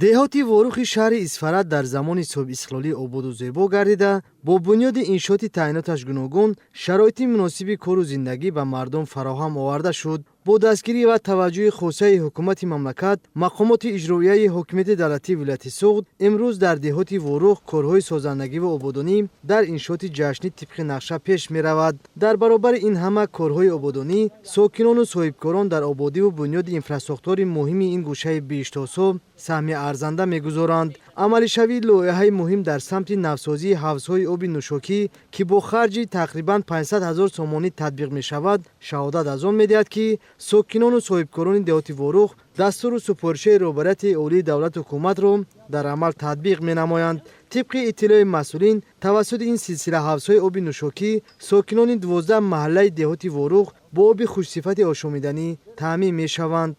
Деҳоти Ворухи шаҳри Исфара дар замони соҳибистиқлолӣ ободу зебо гардида, бо бунёди иншооти таъиноташ гуногун шароити муносиби кору зиндагӣ ба мардум фароҳам оварда шуд. Бо дастгирӣ ва таваҷҷӯҳи хосаи ҳукумати мамлакат, мақомоти иҷроияи ҳокимияти давлатии вилояти Суғд, имрӯз дар деҳоти Ворух корҳои созандагӣ ва ободонӣ дар иншооти ҷашнӣ тибқи нақша пеш меравад. Дар баробари ин ҳама корҳои ободонӣ, сокинону соҳибкорон дар ободиву бунёди инфрасохтори муҳими ин гӯшаи биҳиштосо саҳми арзанда мегузоранд. Амалишавии лоиҳаи муҳим дар самти навсозии ҳавзҳои оби нӯшокӣ, ки бо харҷи тақрибан 500 ҳазор сомонӣ татбиқ мешавад, шаҳодат аз он медиҳад, ки сокинону соҳибкорони деҳоти Ворух дастуру супоришҳои роҳбарияти олии давлату ҳукуматро дар амал татбиқ менамоянд. Тибқи иттилои масъулин, тавассути ин силсила ҳавзҳои оби нӯшокӣ сокинони 12 маҳаллаи деҳоти Ворух бо оби хушсифати ошомиданӣ таъмин мешаванд.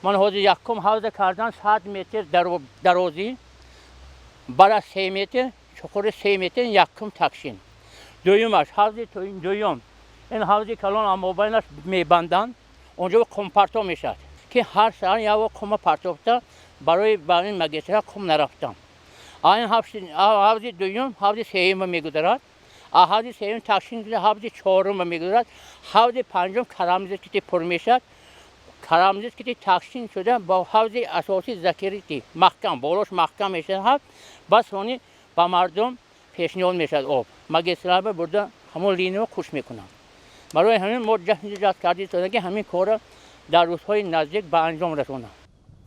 Ман ҳозир якум ҳавза кардан, 100 метр дарозӣ, бара 3 метр, чуқури 3 метр, якум такшин. Дуюмаш ҳавзи дуюм, ин ҳавзи калон амобайнаш мебанданд, онҷо қумпарто мешавад, ки ҳар саҳар яво қума партофта, барои ба ин магистрал қум нарафтам. Ин ҳавзи дуюм ҳавзи сеюма мегузарад, а ҳавзи сеюм такшин ҳавзи чорума мегузарад, ҳавзи панҷум карамзит пур мешавад. Карамзит ки такшин шуда, бо ҳавзи асосӣ закрытый, маҳкам, болош маҳкам мешавад. Бас сони ба мардум пешниҳод мешавад, об магистрал бурда, ҳамон линиро хуш мекунанд. Барои ҳамин мо ҷаҳд кардем, ки ҳамин корро дар рӯзҳои наздик ба анҷом расонам.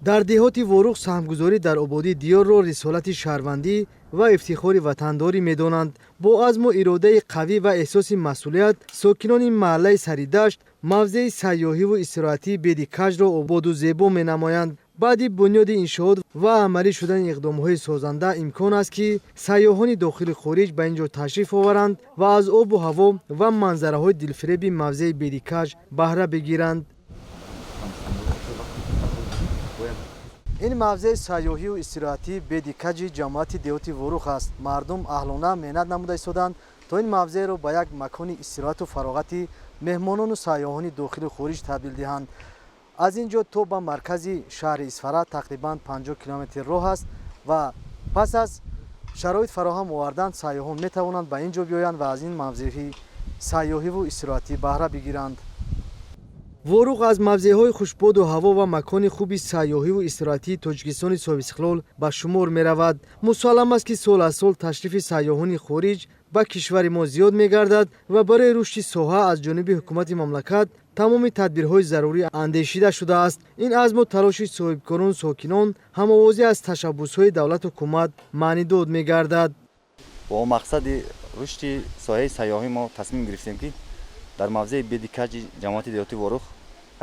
Дар деҳоти Ворух саҳмгузорӣ дар ободии диёрро рисолати шаҳрвандӣ ва ифтихори ватандорӣ медонанд. Бо азму иродаи қавӣ ва эҳсоси масъулият, сокинони маҳаллаи Саридашт мавзеи сайёҳиву истироҳатии Беди Каҷро ободу зебо менамоянд. Баъди бунёди иншоот ва амалӣ шудани иқдомҳои созанда, имкон аст, ки сайёҳони дохили хориҷ ба ин ҷо ташриф оваранд ва аз обу ҳаво ва манзараҳои дилфиреби мавзеи Беди Каҷ баҳра бигиранд. Ин мавзеи сайёҳиву истироҳатии Беди Каҷи ҷамоати деҳоти Ворух аст. Мардум аҳлона меҳнат намуда истоданд, то ин мавзеъро ба як макони истироҳату фароғати меҳмонону сайёҳони дохилу хориҷ табдил диҳанд. Аз ин ҷо то ба маркази шаҳри Исфара тақрибан 50 километр роҳ аст ва пас аз шароит фароҳам овардан, сайёҳон метавонанд ба ин ҷо биёянд ва аз ин мавзеи сайёҳиву истироҳатӣ баҳра бигиранд. Ворух аз мавзеъҳои хушбоду ҳаво ва макони хуби сайёҳиву истироҳатии Тоҷикистони соҳибистиқлол ба шумор меравад. Мусаллам аст, ки сол аз сол ташрифи сайёҳони хориҷ ба кишвари мо зиёд мегардад ва барои рушди соҳа аз ҷониби ҳукумати мамлакат тамоми тадбирҳои зарурӣ андешида шудааст. Ин азму талоши соҳибкорону сокинон ҳамовозӣ аз ташаббусҳои давлату ҳукумат маънидод мегардад. Бо мақсади рушди соҳаи сайёҳӣ мо тасмим гирифтем, ки дар мавзеи Беди Каҷи ҷамоати деҳоти Ворух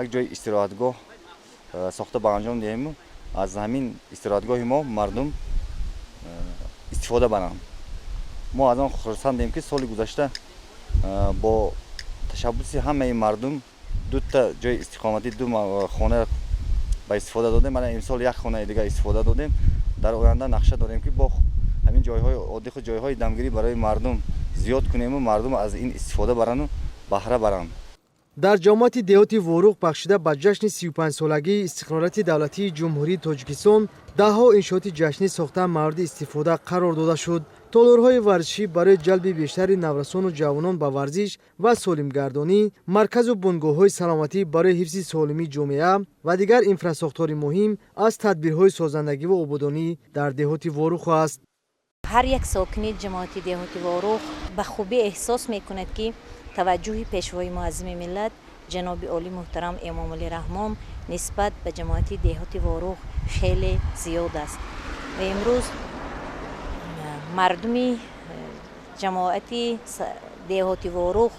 як ҷои истироҳатгоҳ сохта ба анҷом диҳему аз ҳамин истироҳатгоҳи мо мардум истифода баранд. Мо аз он хурсандем, ки соли гузашта бо ташаббуси ҳамаи мардум дута ҷои истиқоматӣ, ду хона ба истифода додем. Мана, имсол як хонаи дигар истифода додем. Дар оянда нақша дорем, ки бо ҳамин ҷойҳои отдых у ҷойҳои дамгирӣ барои мардум зиёд кунему мардум аз ин истифода баранду баҳра баранд. Дар ҷамоати деҳоти Ворух, бахшида ба ҷашни 35-солагии истиқлолияти давлатии Ҷумҳурии Тоҷикистон, даҳҳо иншооти ҷашнӣ сохта, мавриди истифода қарор дода шуд. Толорҳои варзишӣ барои ҷалби бештари наврасону ҷавонон ба варзиш ва солимгардонӣ, марказу бунгоҳҳои саломатӣ барои ҳифзи солимии ҷомеа ва дигар инфрасохтори муҳим аз тадбирҳои созандагиву ободонӣ дар деҳоти Ворух аст. Ҳар як сокини ҷамоати деҳоти Ворух ба хубӣ эҳсос мекунад, ки таваҷҷӯҳи Пешвои муаззими миллат, ҷаноби олӣ муҳтарам Эмомалӣ Раҳмон, нисбат ба ҷамоати деҳоти Ворух хеле зиёд аст ва имрӯз мардуми ҷамоати деҳоти Ворух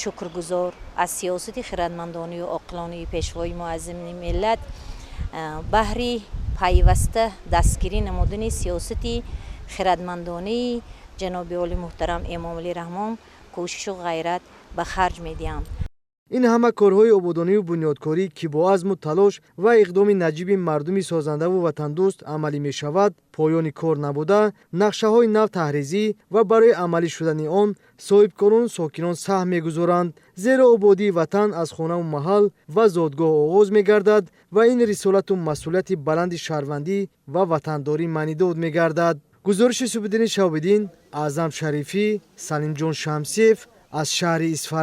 шукргузор аз сиёсати хирадмандонию оқилонии Пешвои муаззими миллат баҳри пайваста дастгирӣ намудани сиёсати хирадмандонии ҷаноби олӣ муҳтарам Эмомалӣ Раҳмон кӯшишу ғайрат ба харҷ медиҳанд. Ин ҳама корҳои ободониву бунёдкорӣ, ки бо азму талош ва иқдоми наҷиби мардуми созандаву ватандӯст амалӣ мешавад, поёни кор набуда, нақшаҳои нав таҳризӣ ва барои амалӣ шудани он соҳибкорону сокинон саҳм мегузоранд. Зеро ободии ватан аз хонаву маҳал ва зодгоҳ оғоз мегардад ва ин рисолату масъулияти баланди шаҳрвандӣ ва ватандорӣ маънидод мегардад. Гузориши Субҳиддини Шаҳобиддин, Аъзам Шарифӣ, Салимҷон Шамсиев аз шаҳри Исфара.